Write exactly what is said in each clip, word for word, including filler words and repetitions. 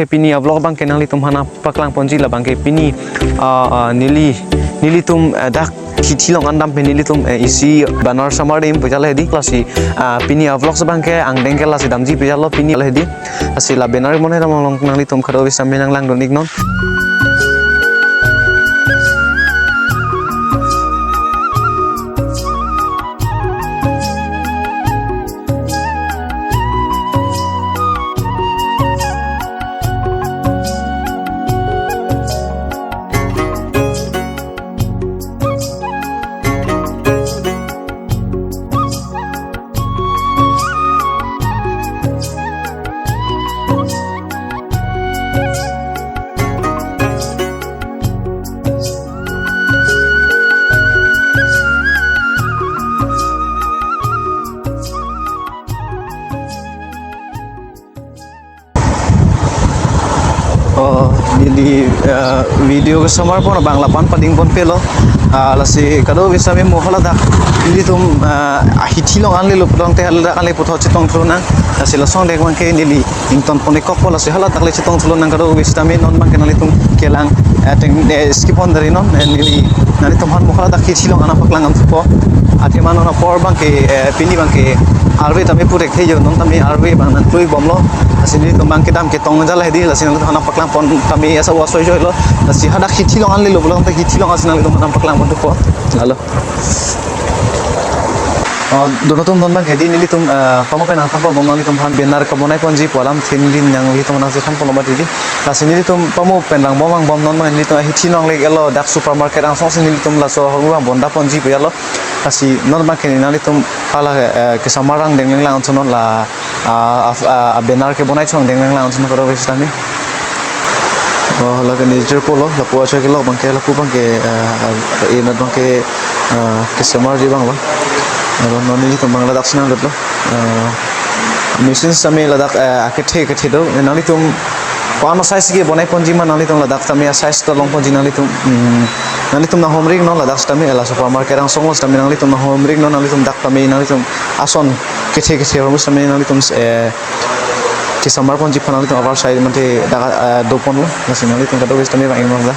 Pini a-vlog abangke nanglitum aphan nangpaklang ponji, labangke pini, ah, ah, neli, nelitum, eh, dak hithi along an dampen nelitum, eh, isi banner osomar adim pu jala hedi, lasi, ah, pini a-vlog abangke angdeng ke lasi damji pu jalo pini la hedi. Lasi la banner monai dam along nanglitum kado-kave sitame nanglangdun iknon. Oh, neli, eh, video kesamar pon abang lapu-an pading ponpelo. Ah, lasi kado-kave sitame mo hala dak nelitum, ah, ahithi along anle lo pulote hala dak anle puthot chetong thulonang. Lasi lason dek abangke neli ington pon-ik kokpo, lasi hala dak le chetong thulonang kado-kave sitame. Non abangke nanglitum kelang, eh, teng, eh, skip on dari non, eh, neli nanglitum aphan mo hala dak hithi along an nangpaklang an thupo. Athema non apor abangke, eh, pini abangke arve tame purek he jo, non tame arve abang nangklui bomlo. Lasi nelitum abangke dam ketong jala hedi, lasi nanglitum aphan nangpaklang pon tame asa wa soi joilo. Lasi hadak hithi along anle lo pulote hithi along ansi nanglitum aphan nangpaklang pon thupo. Lalo. Oh, dono atum, non abangke hedi nelitum, eh, pamo pen nangthan bom nanglitum aphan, banner kebonai ponji pu alam thin din nanglitum aphan nangchethan ponlo mati hedi. Lasi nelitum pamo pen vangbom vangbom, non abang nelitum ahithi along le-lo, dak supermarket angsong si nelitum laso ahormu abang bonda ponji pu jalo. Lasi non abangke nanglitum hala, eh, kesamar angdeng lang lang anchot non la, ah, ah, ah, banner kebonai chong angdeng lang lang anchot non kado-kave sitame. Oh, lake nature pulo, lapu achoi kelok abangke, lapu abangke, ah, ah, inut abangke, ah, kesamarji abang lo. Aro non nelitum abang ladak si nangdetlo. Ah, machine sitame ladak, ah, akethe kethe do. Nanglitum ko-an a-size kebonai ponji ma nanglitum ladak tame a-size ta long ponji nanglitum. Hmm, nanglitum nanghumri iknon ladak sitame, la supermarket angsong lo sitame nanglitum nanghumri iknon, nanglitum dak tame nanglitum ason kethe kethe ahormu sitame nanglitum, eh, kesamar ponji aphan nanglitum avar sai mate dak, eh, do ponlo, lasi nanglitum kado-kave sitame vang iknon la.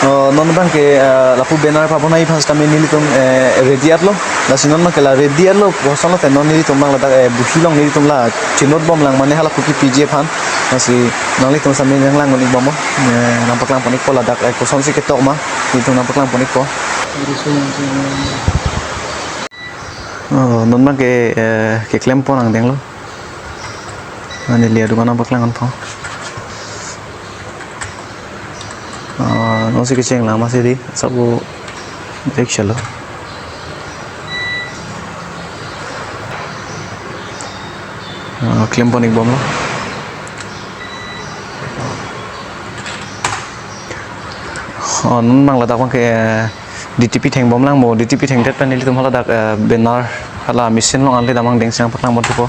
Oh, non abangke, eh, lapu banner pabonai aphan sitame nelitum, eh, ready at lo. Lasi non abangke la ready at lo, kosonlo te non nelitum abang ladak, eh, buhi along nelitum la chinot bomlang mane hala kopi piji aphan. Lasi nanglitum sitame nanglangdun ik bomlo. Eh, nangpaklang pon ikpo ladak, eh, kosonsi ketok ma, nelitum nangpaklang pon ikpo. Oh, non abangke, eh, keklem pon angdeng lo. Neli adukan nangpaklang ponpo. Ah, nonsi kecheng lang masi di, sabu dek chalo. Ah, klem pon ik bomlo. Oh, non abang ladak abangke, eh, D T P theng bomlang mo, D T P thengdet pen nelitum hala dak, eh, banner hala machine along anle dam angdeng si nangpaklang pon thupo.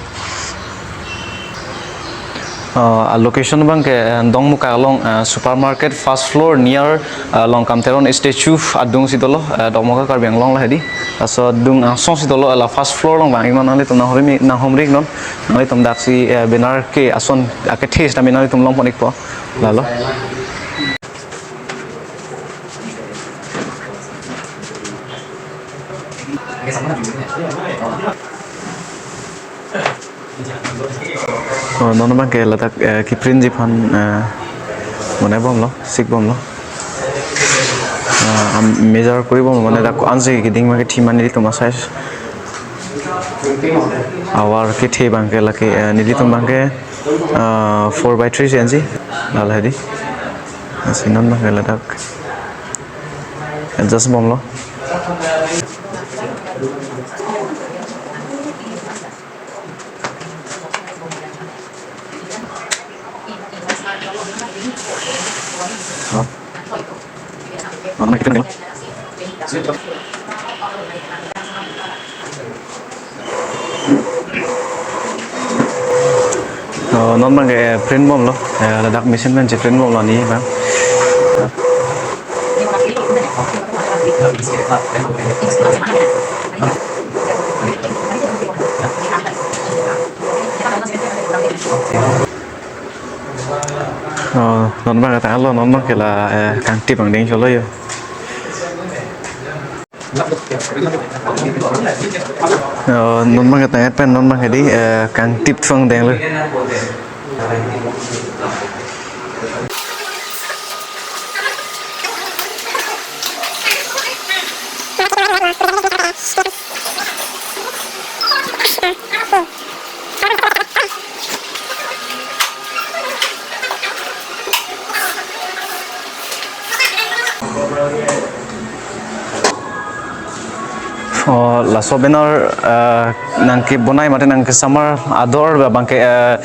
Eh, a-location abangke, eh, Dongmukak along, eh, supermarket first floor near, eh, Longkam Teron statue adung si dolo, eh, Dongmukak Karbi Anglong la hedi. Laso adung angsong si dolo, eh, la first floor along vang iknon, nanglitum nanghumri, nanghumri iknon, nanglitum daksi, eh, banner ke ason akethe sitame nanglitum long pon ikpo. Lalo. Oh, non abangke ladak, eh, keprintji aphan, eh, mane bomlo, sik bomlo. Eh, am-, measure kori bomlo, mane dak ansi keding ma kethe ma nelitum a-size. Avar kethe abangke lake, eh, nelitum abangke, eh, four by three si enji, la hedi. Lasi non abangke ladak adjust bomlo. Oh, non abangke print bomlo, eh, ladak machine pen cheprint bomlo ni abang. Oh, non abang kata alo, non abang ke la, eh, kangtip angdeng cholo yo. Oh, non abang kata pen non abang ke di, eh, kangtip thuangdeng lo. Oh, laso banner, eh, nangkebonai mate nangkesamar ador abang ke, eh,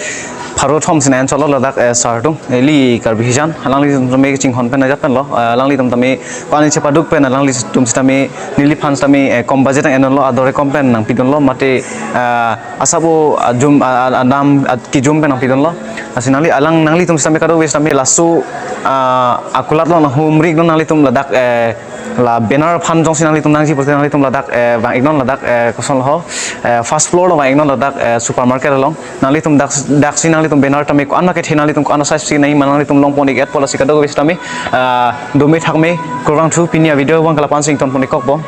pharo thom si nang-en cholo ladak, eh, sar atum, eli Karbi hijan, alanglitum tame chinghon pen ajat pen lo, eh, alanglitum tame pani chepaduk pen, alanglitum sitame neliphan sitame, eh, kom budget nang-en lo, ador kom pen nangpidun lo, mate, eh, asabo ajum, a-, a-, adam, a-, kejum pen nangpidun lo. Lasi nangli alang nanglitum sitame kadokave sitame laso, ah, akulat lo nanghumri iknon nanglitum ladak, eh, la banner aphan jongsi nanglitum nangji pulote nanglitum ladak, eh, vang iknon ladak, eh, koson lo ho, eh, first floor lo vang iknon ladak, eh, supermarket along. Nanglitum dak, daksi nanglitum banner tame ko-an ma kethe nanglitum ko-an size si nangji ma nanglitum longpon ik-et po lasi kadokave sitame, ah, dome thakme kurvangthu pini avideo abang ke la-an si ingtonpon ik kokpo.